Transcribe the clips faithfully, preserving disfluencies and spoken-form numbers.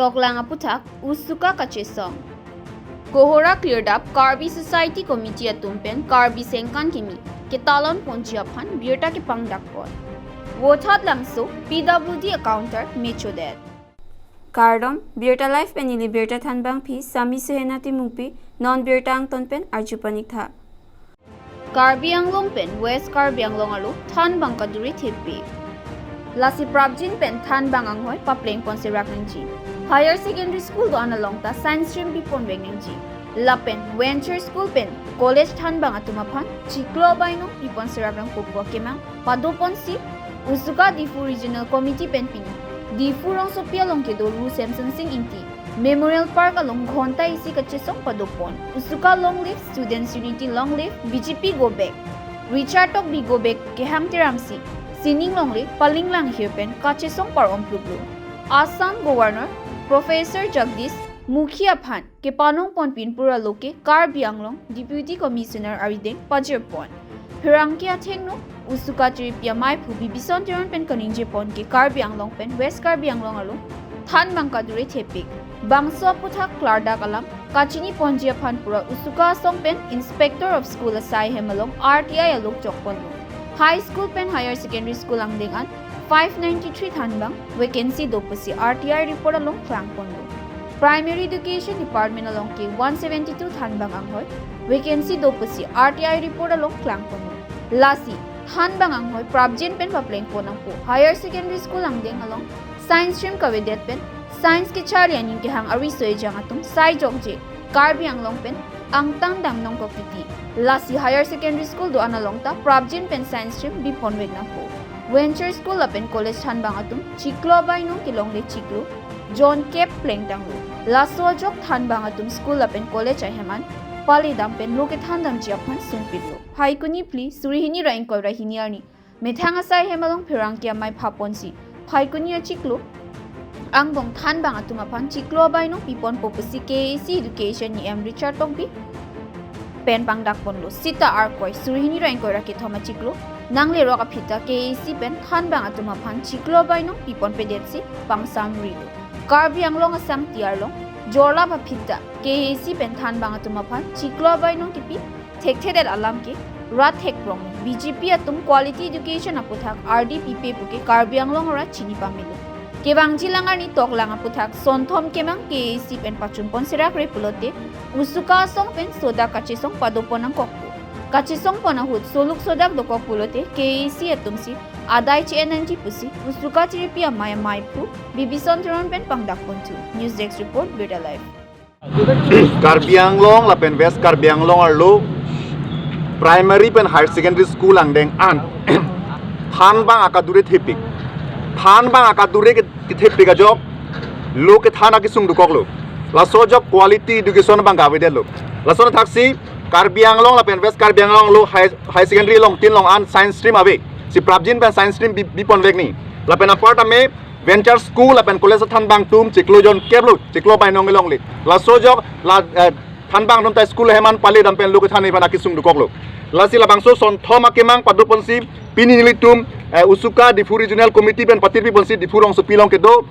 Toklang aputhak usuka kachesong. Kohora Klirdap Karbi Society Committee atum pen Karbi Sengkan Kimi ketalon ponji aphan birta kepangdak pon. Vothatlangso P W D accounter mechodet. Kardom, Birta Live pen ili birta thanbang phi Sami Suhena Timungpi, non birta angton pen arju panik tha. Karbi Anglong pen West Karbi Anglong arlo thanbang kadure thepik. Lasi prapjin pen thanbang anghoi papleng ponserak nangji. Higher Secondary School do-an along ta Science Stream bipon vek nangji. Lapen Venture School pen College thanbang atum aphan chiklo abainong bipon serak nangpo pu akemang padoponsi usuka Diphu Regional Committee pen pini Diphu rongsopi along kedo Ru Semson Sing Ingti Memorial Park along ghonta isi kachesong padopon. Usuka long live, Students Unity long live, B J P go back, Richard Tokbi go back kehang teramsi sining longle palinglang hirpen kachesong par-om pluplu. Assam Governor Professor Jagdish Mukhi aphan kepanong ponpin pura loke Karbi Anglong Deputy Commissioner arideng pajirpon. Pherangke athengno usuka chiripi amei phu Bibison Teron pen kaningje pon ke Karbi Anglong pen West Karbi Anglong arlo thanbang kadure thepik. Bangso aputhak klardak alam kachini ponji aphan pura usuka asong pen Inspector of School asai hem along R T I alok chok ponlo. High School pen Higher Secondary School angdeng an five ninety-three thanbang vacancy do pusi R T I report along klang ponlo. Primary Education Department along ke one seventy-two thanbang anghoi vacancy do pusi R T I report along klang ponlo. Lasi thanbang anghoi prapjin pen papleng pon nangpo. Higher Secondary School angdeng along Science Stream kavedet pen Science kecharli aning kehang ariso ejang atum sai jokje Karbi Anglong pen angtan damnong kok titi. Lasi Higher Secondary School do-an along ta prapjin pen Science Stream bipon vek nangpo. Venture School lapen College thanbang atum chiklo abainong kelongle chiklo jon kep plengtanglo. Laso ajok thanbang atum school lapen college ahem an pale dam pen lo kethan damji aphan sungpitlo. Phaikuni phli suri hini ra ingkoi ra hini arni methang asai hem along pherangke amei phaponsi Phaikuni achiklo angbong thanbang atum aphan chiklo abainong piponpo pusi K A A C Education E M Richard Tokbi pen pangdak ponlo. Sita arkoi suri hini ra ingkoi ra kethom achiklo nanglerok aphi ta K A A C pen thanbang atum aphan chiklo abainong pipon pedetsi pangsamrilo. Karbi Anglong asangti arlong jorlap aphi ta K A A C pen thanbang atum aphan chiklo abainong kipi thekthedet alam ke rat thekprong. B J P atum quality education aputhak ardi pipe puke Karbi Anglong arat chini pamelo. Kevangji lang arni toklang aputhak sonthom kemang K A A C pen pachun ponserakre pulote usuka asong pen sodak kachesong padopon nangkokpo. Kachesong pon ahut soluk sodak dokok pulote K A A C atumsi adai che-en nangji pusi usuka chiripi amei amei phu Bibison Teron pen pangdak ponthu. News Desk Report, Birta Live. Karbi Anglong lapen West Karbi Anglong arlo primary pen higher secondary school angdeng an thanbang akadure thepik. Thanbang akadure ke, kethepik ajok lo kethan akesung dokoklo. Laso ajok quality education abang kavedetlo. Laso thaksi Karbi Anglong lapen West Karbi Anglong lo high, high secondary along tin long an science stream ave. Si prapjin pen science stream bi, bipon vek ni. Lapen apar tame Venture School lapen College thanbang atum chiklo jon keplo, chiklo abainong kelongle. Laso ajok la, eh, thanbang atum ta school ahem an pale dam pen lo kethan iphan akesung dokoklo. Lasi labangso sonthom akemang padoponsi pini nelitum, eh, usuka Diphu Regional Committee pen patirpi ponsi Diphu rongsopi along kedo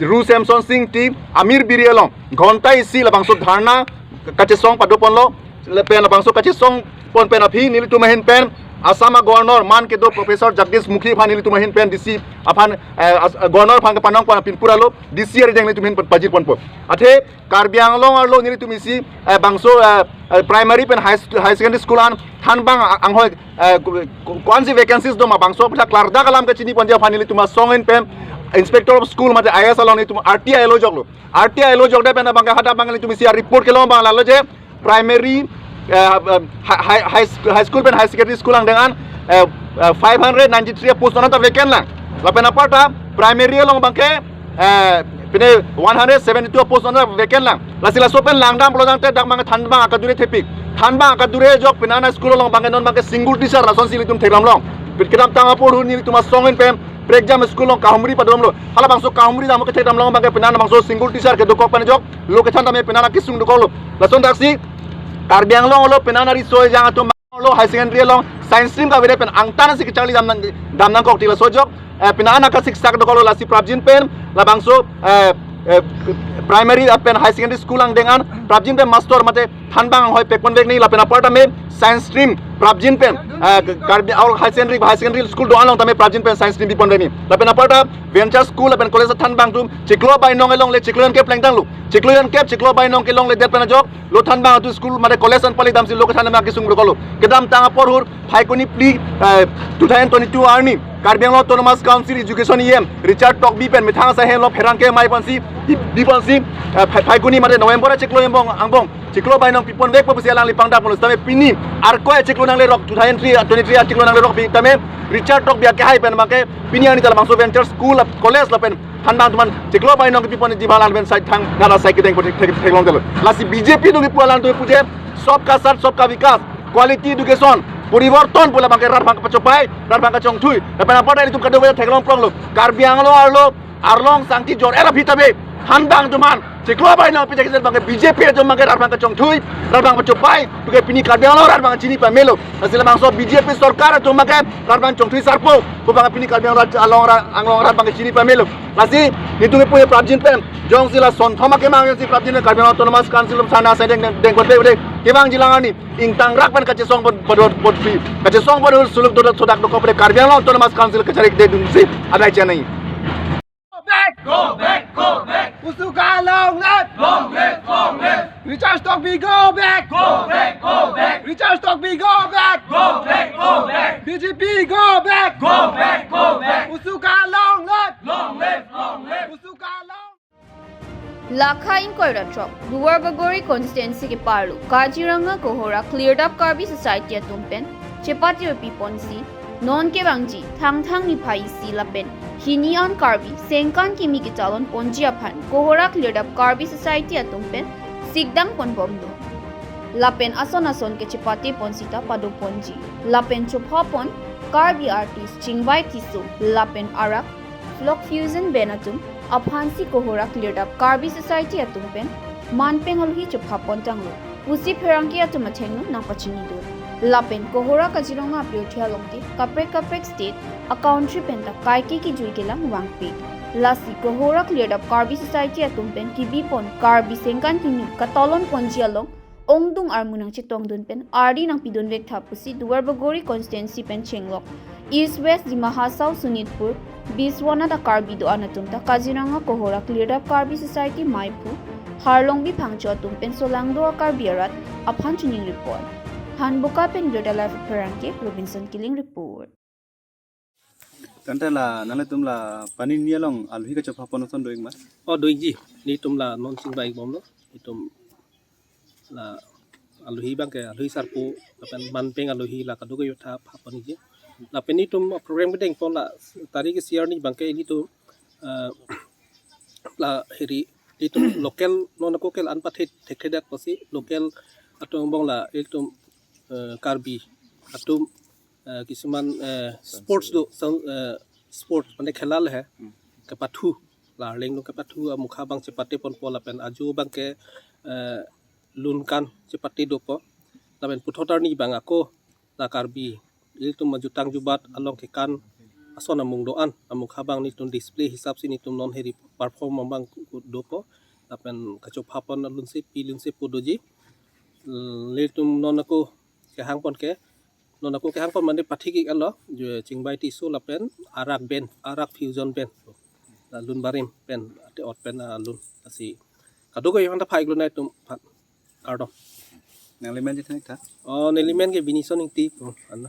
Ru Semson Sing Ingti Amir Biri along ghonta isi labangso dharna kachesong padoponlo. Lapen labangso kachesong pon pen aphi nelitum ahin pen Assam a Governor man kedo Professor Jagdish Mukhi aphan nelitum ahin pen D C aphan, eh, as-, eh, Governor aphan kepanong pon apin pura lo D C arideng nelitum ahin pen pajir ponpo. Athe Karbi Anglong arlo nelitum isi, eh, bangso, eh, eh, primary pen high st-, high secondary school an thanbang a-, anghoi, eh, ku-, ku-, ko-ansi vacancies doma bangso aputhak klardak alam kachini ponji aphan nelitum asong ahin pen Inspector of School mate I A S along nelitum R T I lo joklo. R T I lo jokdet pen abang ke hadak abang nelitum isi a report kelong abang lalo je primary, eh, eh, high, high, high sc-, high school pen high secondary school angdeng an, eh, eh, five hundred ninety-three post non ta vacant lang. Lapen apar ta primary along abang ke, eh, pine one hundred seventy-two post non ta vacant lang. Lasi laso pen langdam pulo tangte dak abang thanbang akadure thepik. Thanbang akadure ajok pine an school along abang ke non abang ke single teacher lasonsi nelitum thekdam long. Pit kedamtang apor hu nelitum asong ahin pen prekjam school along kahumri padamlo. Halabangso kahumri dam kethekdam long abang ke pine an bangso single teacher kedokok pen ajok lo kethan tame pine an akesung dokoklo. Lason thaksi Karbi Anglong arlo pine an ariso ejang atum lo high secondary along science stream kavedet pen angtan si kecharli dam nang, dam nangkok ti laso ajok, eh, pine an akasiksak dokoklo. Lasi prapjin pen labangso, eh, eh, Primary lapen high secondary school angdeng an prapjin pen master mate thanbang anghoi pekponvek nangji lapen apar tame science stream prapjin pen, eh, Karbi Anglong high secondary, high secondary school do-an along tame prapjin pen science stream piponvek nangji. Lapen apar ta venture school lapen college thanbang atum chiklo bai nong kelongle, chiklo jon kep plengtanglo. Chiklo jon kep, chiklo bai nong kelongledet pen ajok lo thanbang atum school mate college an pali damsi lo kethan ma kesung rokolo. Kedamtang apor ahut Phaikuni phli, eh, two thousand twenty-two arni Karbi Anglong Autonomous Council Education E M Richard Tokbi pen methang asai henlo pherangke mei ponsi, bi, bi ponsi, eh, Phai-, Phaikuni mate November achiklo angbong, angbong chiklo bai nong piponvekpo pusi alangli pangdaplo. Tame pini Arkoi achiklo nanglerok, two thousand three, twenty-three achiklo nanglerok pi tame Richard Tokbi akehai pen abangke pini arni ta labangso venture school, college lapen thanbang atum an chiklo bai nong piponji abang alang pen sai thang nara sai kedeng pon thek theklongdetlo. Lasi B J P atum kipu alang atum kipu je, "Sabka Saath, Sabka Vikas, quality education, poriborton pu labangke rat abang kapachopai, rat abang kachongthui." Lapen apar ta ilitum kadokave theklong pronglo. Karbi Anglong arlo, arlong sangti jor-et aphi tame thanbang atum an chiklo bai nong pijak kiset abangke B J P atum abangke rat abang kachongthui, rat abang kachopai, puke pini Karbi Anglong rat abang chini pamelo. Lasi labangso B J P sorkar atum abangke rat abang chongthui sarpo pu abang pini Karbi Anglong rat, along rat, Anglong rat abang chini pamelo. Lasi nelitum kipu prapjin pen jongsi lason thoma kemang jongsi prapjin pen Karbi Anglong Autonomous Council atum sana sedeng deng deng kote ude kevangji lang arni ingtangrak pen kachesong pon pon pon pi, kachesong pon suluk dodak sodak dokok pen Karbi Anglong Autonomous Council kachari kededunsi adai chanai. Go back! Go back! Go back! Usuka long live! Long live! Long live! Richard Tokbi go back! Go back! Go back! Richard Tokbi go back! Go back! Go back! B J P go back! Go back! Go back! Usuka long live! Long live! Long live! Usuka long Lakha ingkoi ra throk, Duar Bagori constituency keparlo Kaziranga Kohora Cleared Up Karbi Society atum pen chepate piponsi, non kevangji Thangthang niphai isi lapen hini an Karbi sengkan kimi ketalon ponji aphan Kohora Cleared Up Karbi Society atum pen sikdang ponbomlo. Lapen ason ason kechepate pon sita pado ponji. Lapen chopha pon Karbi artist Chingbai Tisso lapen arak Flock Fusion Band atum aphansi Kohora Cleared Up Karbi Society atum pen manpeng alohi chopha pontanglo pusi pherangke atum athengno nangpachinidun. Lapen Kohora Kaziranga apirthe along ke kaprek kaprek state a country pen ta kaike kijui kelang vangpik. Lasi Kohora Cleared Up Karbi Society atum pen kibi pon Karbi sengkan kimi katalon ponji along ongdung armu nangchetongdun pen ardi nangpidunvek tha pusi Duar Bagori constituency pen chenglok East West Dima Hasao Sonitpur Biswanath a Karbi do-an atum ta Kaziranga Kohora Cleared Up Karbi Society maiphu Harlongbi Phangcho atum pen solangdo a Karbi arat aphan choningri pon. Hanboka pen Greater Life pherangke Robinson Killing report. Tanta la nanglitum la pani ni along alohi kachopha pon ason doing ma? Oh, doingji. Nelitum la non Chingbai bomlo. Nelitum la alohi abangke alohi sarpo lapen manpeng alohi la kadokave tha pha ponji. Lapen nelitum program kedeng pon la tarik isi arni abangke nelitum, eh, la heri nelitum local non ako ke la-an pathe thekthedet pusi local atum angbong la nelitum, eh, Karbi atum, eh, kisuman, eh, sports do sang, eh, sports mane khela le he Hmm. kepathu la arleng do kepathu amukha abang chepate ponpo lapen ajo abangke, eh, lunkan chepate dopo lapen puthot arni abang ako la Karbi ilitum ajutang jubat along kekan ason amung do-an amukha abang nelitum display hisap si nelitum non heri perform abang dopo lapen kachopha pon alunsi pi lunsi pu doji. Nelitum non ako kehang pon ke non ako kehang pon mane pathik ik alo je Chingbai Tisso lapen arak band, arak fusion band. La lun barim pen ate ot pen alun asi kadokave hanta phai lo nelitum phan kardom. Nangli men je thang tha? Oh, neli men ke Binison Ingti pu, ana.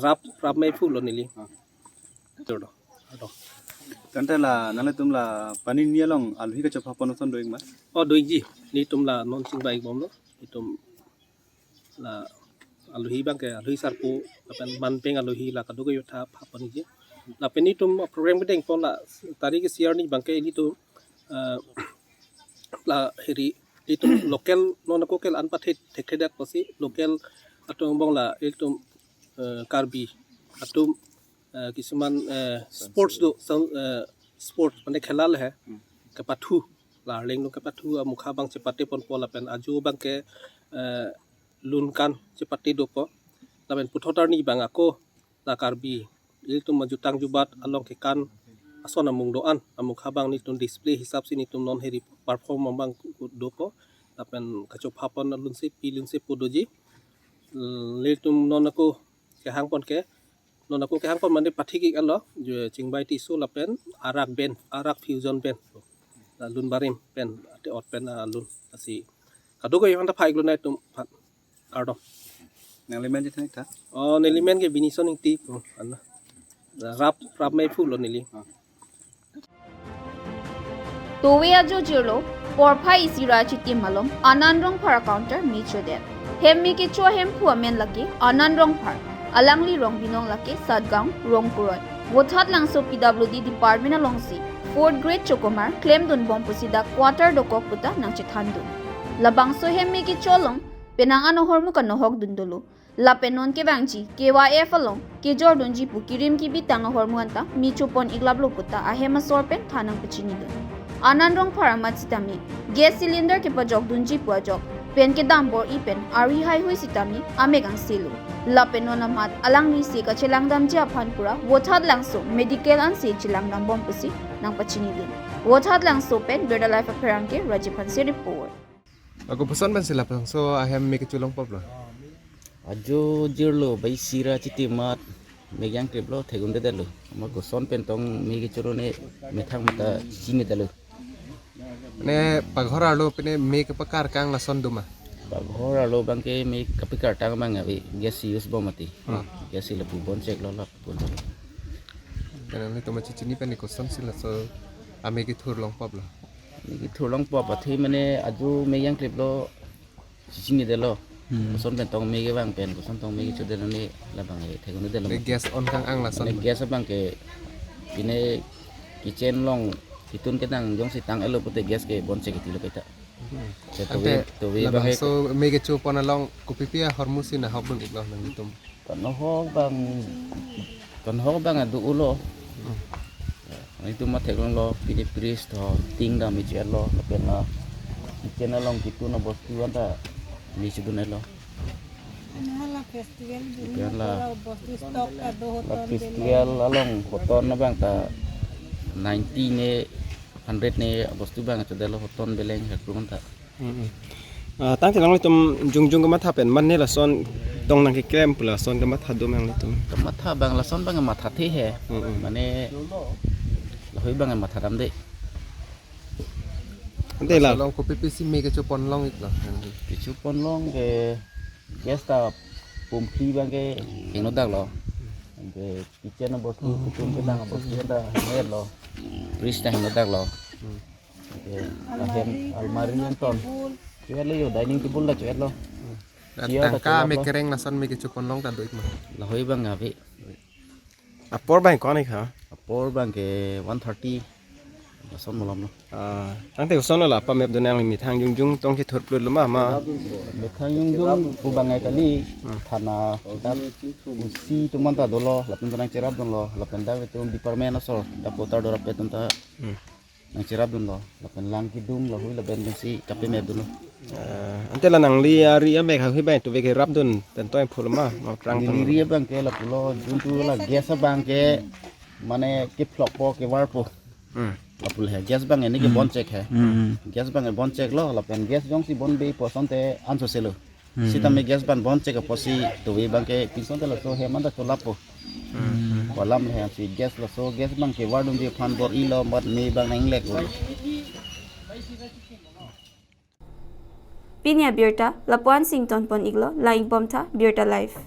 Rap, rap maiphu lo neli. Ah. Tur do. Ado. Tanta la nanglitum la pani ni along alohi kachopha pon ason doing ma? Oh, doingji. Nelitum la non Chingbai bomlo. Nelitum la alohi abangke alohi sarpo lapen manpeng alohi la kadokave tha pha ponji. Lapen nelitum program kedeng pon la tarik isi arni abangke nelitum, eh, la heri nelitum local non ako ke la-an pathe thekthedet pusi local atum angbong la nelitum, eh, Karbi atum, eh, kisuman, eh, sports do sang, eh, sports mane khela le he Hmm. kepathu la arleng do kepathu amukha abang chepate ponpo lapen ajo abangke, eh, lunkan chepate dopo lapen puthot arni abang ako la Karbi ilitum ajutang jubat along kekan Lason amung do-an, amung khabang netum display hisap si netum non heri perform abang dopo. Lapen kachopha pon alun si pi lun si pu doji. Netum non ako kehang pon ke, non ako kehang pon mane pathik ik alo, je chingbai tiso lapen arak band, arak fusion band. Alun barim pen, ate ot pen alun asi. Kadokave aphan ta phai ik lo nangtum aphan. Kardom. Nangli men je thang tha? Oh, neli men ke Binison Ingti pu, ana. Rap, rap mei phu lo neli. Towe ajo jirlo, porphai isi ra chitim malom, Anand Rongphar counter me chodet. Hem me kecho ahemphu amen lake, Anand Rongphar, alangli rong binong lake, Satgaon, Rongkuroi. Vothatlangso P W D department alongsi, fourth grade chokomar, klemdun bom pusi dak quarter dokok puta nangchethandun. Labangso hem me kecho along, penang an ahormu kanohok dun dolo. Lapen non kevangji, K Y F along, kejor dunji pu kirim kibitang ahormu anta, me chopon ik laplo puta, ahem asor pen than nangpachini dun. Anand Rongphar amat sitame, gas cylinder kepajok dunji pu ajok, pen kedam bor-i pen, ari haihui sitame, amek angse lo. Lapen non amat, alangli se kachelang damji aphan pura, Vothatlangso, medical ansi chelang dam bom pusi, nangpachini dun. Vothatlangso pen, Birta Live apherangke, Rajiv Hanse report. Ako puson pen si labangso ahem me kecho longpop lo? Ajo jirlo, bai isi ra chitim amat me jangkrip lo, thegundedet lo. Ama koson pen tong me kecho lo ne methang mata chinidet lo. Ne paghor arlo pine me kepakar kang lason doma? Paghor arlo abangke me kepakar tang abang ave, gas use bom mati. Hmm. Gas si lapu bon chek lo lapu. Karena netum chechini pen ne koson si laso ame kethur longpop lo? Ame kethur longpop athe mane ajo me jangkrip lo, chechinidetlo. Hmm. Koson pen tong me kevang pen, koson tong me kechodet lo ne labang e, thegundedet lo. Ne gas on kang ang lason. Ne gas abangke, pine kitchen along, kitun kedang jongsi tang-etlo pute gas ke bon chek tilo kaita. Hmm. Te towe, ante towe abangke labangso me kecho pon along kopipi ahormu si nahok dun ik lo nangtum? Kanohok abang, kanohok abang adu ulo. Hmm. Netum ma theklonglo, pini fridge tho, ting dam iche lo, lapen la kitchen along kitun abostu anta me chedun-etlo. Hala festival dun, lapen la pura bostu stock ta do, la hoton festival beleng along hoton abang ta ninety ne, hundred ne abostu abang chodetlo, hoton beleng hakrum anta. Hmm, hmm. Ah, tangte nanglitum jongjong kematha pen, mane lason tong nangkeklem pu lason kematha do nanglitum? Kematha abang lason abang mathathe he. Hmm, hmm. Mane lahei abang matha damde. Ante la laso along kopipi si me kecho pon long ik lo? Kecho pon long ke gas ta pumpi abangke hingno dak lo. Ke kitchen abostu, kitchen kedang abostu ta hingno lo. Fridge ta hingno dak lo. Hmm. Oke, lahen almari anton. Cho-et lo yo, dining table ta cho-et lo. Dak chair ta tangka cho-et me lo. Kereng lason me kecho pon long ta do ik ma? Lahei abang ave. Apor abang ko-an ik ha? Apor abangke one thirty. Lason malom lo. Ah, tangte koson lo la pamep dun nangli methang jongjong tong kethur plut lo ma, ma? Methang jongjong pu abang kali. Hmm. Thana dak usi atum anta dolo, lapen nangcherap dunlo, lapen dak itum department asor, dak porter dorap itum ta. Hmm. Nangcherap dunlo, lapen lang kedung lahei lapen pensi kapemep dunlo. Eh, ante la nangli ari amek haihui abang towe kerap dun pen toing phu lo ma, ma prang. Neli tong ari abangke lapulo, juntu la gas abangke mane kephlokpo, kevarpo. Hmm. Lapu le gas abang ini ke, hmm, bon chek he. Hmm. Gas abang bon chek lo, lapen gas jongsi bon be pu asonte anso selo. Hmm. Sitame gas abang bon chek apotsi towe abangke pinso te laso hem anta cholappo. Hmm. Ko alam le hem si gas laso gas abangke var dunji aphan bor-ilo, mat me abang nanglek lo. Pini abirta lapu-an si ingtonpon ik lo, lang ik bom tha, Birta Live.